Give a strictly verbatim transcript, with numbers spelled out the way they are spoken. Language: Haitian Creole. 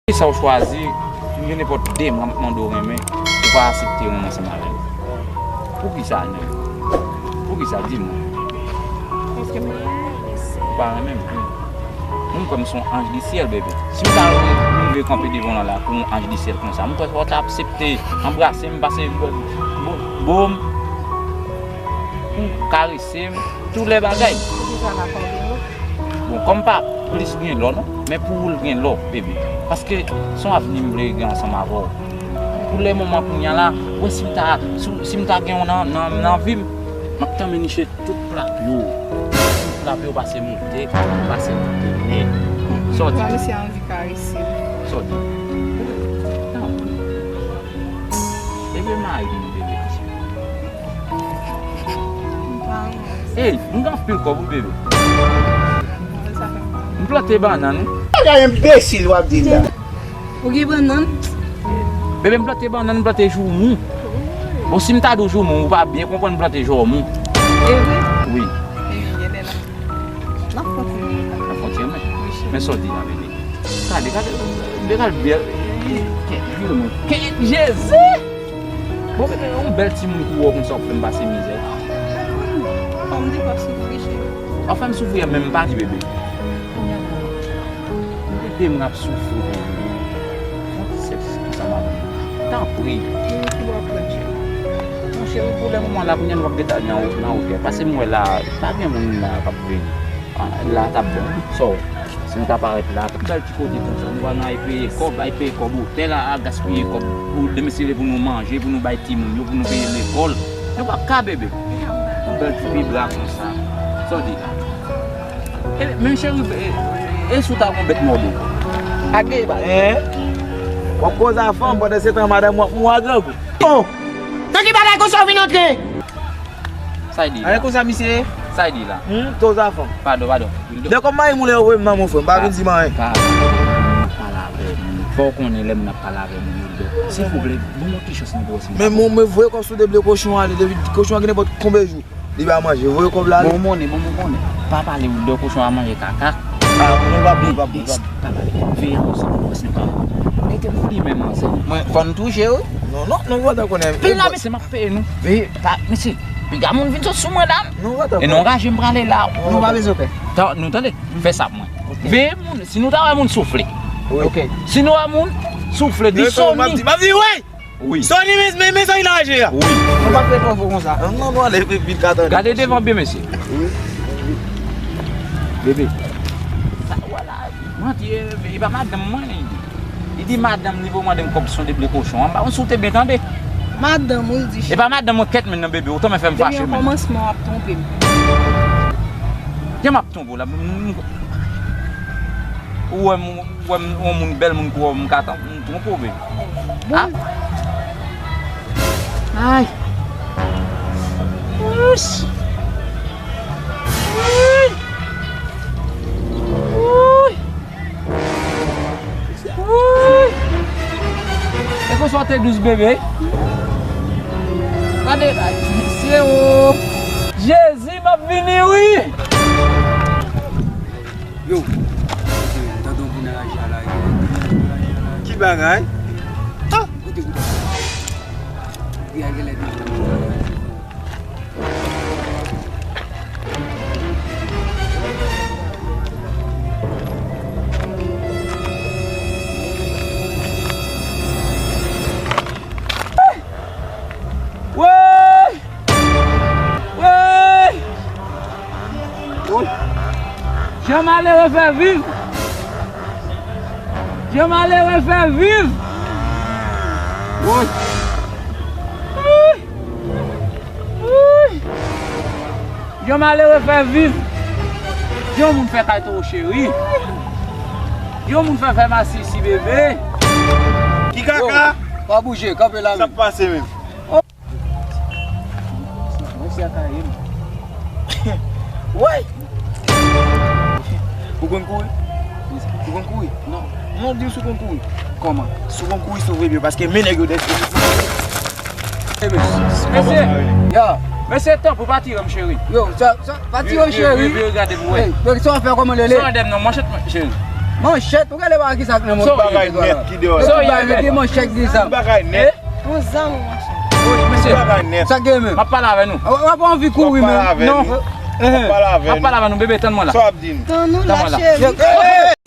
Kisa w chwazi, gen nenpòt de mwa m ap mande w renmen, ou pa aksepte renmen ansanm avè m. Poukisa, nèg? Poukisa, di m? Paske m renmen w. Ou pa renmen m? Mwen, m kwè m se yon anj di syèl, bebe. Si m ta rive kanpe devan w la, la, pou yon anj di syèl konsa, m kwè fò w ta aksepte anbrase m, pase bo m, karese m, tout lè bagay. Poukisa pa kòbe nou? Bon, kòm pa plis gen lò, non, men pou ou l gen lò, bebe. Paske se yon avni m vle gen ansanm avè w. Pou lè moman kounye a la, ou wè si m ta, si, si m ta gen w nan, nan, nan vi m, m ap tanmen niche tout pla pye w. Tout pla pye w pase moute, pase tounen. Sa w di? Sa mesye anvi karese m. Sa w di? Tanpri. Bebe, mari m, bebe. Ey, m gen anpil kòb wi, bebe. M plante bannann wi. Bagay enbesil w ap di m la. Ou gen bannann? Bebe, m plante bannann, m plante joumou. Bon, si m ta di w joumou, ou pa byen konprann, m plante jòmou. E vre? Wi. Ebyen, genlè la. N ap kontinye. N ap kontinye, men. Wi, cheri. Men sa w di la, bebe. Gade, gade, gade, gade bèl. Jezi! Bon, bebe, yon bèl timoun kou w konsa w fè m pase mizè. Fò m di w ap soufri, cheri. W ap fè m soufri, men m pa di, bebe. Bebe, m ap soufri pou ou. Yon ti sèks konsa m ap di. Tanpri. Monchè, wi, pou lè moman la, kounye a nou p ap gentan nan, nan wotè. Pase m wè la, pa gen moun la k ap vini. Ah, la t ap bon, wi. So, si nou ta parèt la, bèl ti kote konsa, nou pa nan ay peye kòb, ay peye kòb otèl, a, a gaspiye kòb pou de mesye pou nou manje, pou nou bay timoun yo, pou nou peye lekòl. Nou p ap ka, bebe. Yon bèl ti pibra konsa. Sa w di la? E, men cheri, e, e si w ta gon bèt mòde? Ak de bal. Hein? W ap koze a fanm, pandan se tan madanm w ap mouri a grangou. Oh! Nan ki bagay konsa w vin antre? Sa y di la? Sa y di la? Hmm, koze a fanm. Padon, padon. Dè kòb mayi m ou lè yo voye m nan men w, frè m, pa vin di m anyen. Pa, pa, pa pale avè moun. Fò w konnen lè moun ap pale avè moun, yo dò. Silvouplè, ban m yon ti chans mwen pou wè si m kapab. Men mwen, mwen voye kòb sou de ble kochon ale, depi kochon an gen nenpòt konbyen jou. Li pa manje, voye kòb la ale. Bon, monnen, bon, bon, monnen. Pa pale, ou dò kochon a manje kaka. Ah, non, pa bon, pa bon, pa bon. Pa pale. Veye avè w, silvouplè, si nou ka. Mete pou li menm, non, se li. Mwen, fò n touche, wi. Non, non, non, w pa ta konnen. Veye la, mesye, m ap peye nou. Veye, pa, mesye, piga moun vin sot sou mwen la. Non, w pa ta konnen. E non, raje m prale la. Nou pa bezwen pè. Tan, nou tande? Fè sa pou mwen. Ok. Veye moun, si nou ta wè moun soufle. Wi. Ok. Si nou wè moun soufle, di Sony. M ap di, m ap di, wi! Wi. Sony, men, men, men sa y lage a. Wi. Nou pa fè twò fò konsa. Non, non, ale, vin ka tande. Gade devan byen, mesye. Wi. Bebe. Sa, vwala. Manti, e, e pa madanm mwen, li di. Li di madanm li pou mande m kòb sou de ble kochon. An ba, si w te byen tande. Madanm ou, li di. E pa madanm mwen kèt men nan bebe, ou tanmen fè m fache men. Depi nan kòmansman, w ap twonpe m. Jan m ap twonpe w la, m, m, ou wè m, ou wè m, yon moun bèl moun kou w, m ka tan, m twonpe w, bebe. Ah. Ay. Wouch. Wouch. Wouy! Wouy! E konsa w te dous, bebe? Gade, ay, mesye o! Jezi, m ap vini, wi! Yo! M tande w vin nan raje a la, yo. Ki bagay? Ah! Kote, kote? Pi a genlè vin nan raje a. Woy! Woy! Woy! Jan malere fè viv! Jan malere fè viv! Woy! Woy! Woy! Yon malere fè viv. Yon moun fè kay toro cheri. Yon moun fè fè masisi bebe. Ki kaka? Yo, pa bouje, kanpe la menm. Sa k pase menm? Mwen se a kaye m. Woy! Ou konn kouri? Ou konn kouri? Non. Non, di m si w konn kouri. Kòman? Si w konn kouri, sove byen, paske men nèg yo dèyè. Mesye, mesye, tanpri pa tire m, cheri. Yo, sa, sa, pa tire m, cheri. Vire, vire, vire, gade m, wè. Ey, sa w fè kòman l rele? Sa w dèm nan manchèt mwen, cheri. Manchèt, ou gade pa ki sa k nan men. Bagay nèt ki deyò la. Sa w ye? Mete manchèt ki sa. Bagay nèt. Yon zam, monchè. Mesye, bagay nèt. Sa k gen menm? M ap pale avè nou. W ap anvi kouri menm. Non. M ap pale avè nou. M ap pale avè nou, bebe, tann mwen la. Sa w ap di m? Tann nou la, cheri.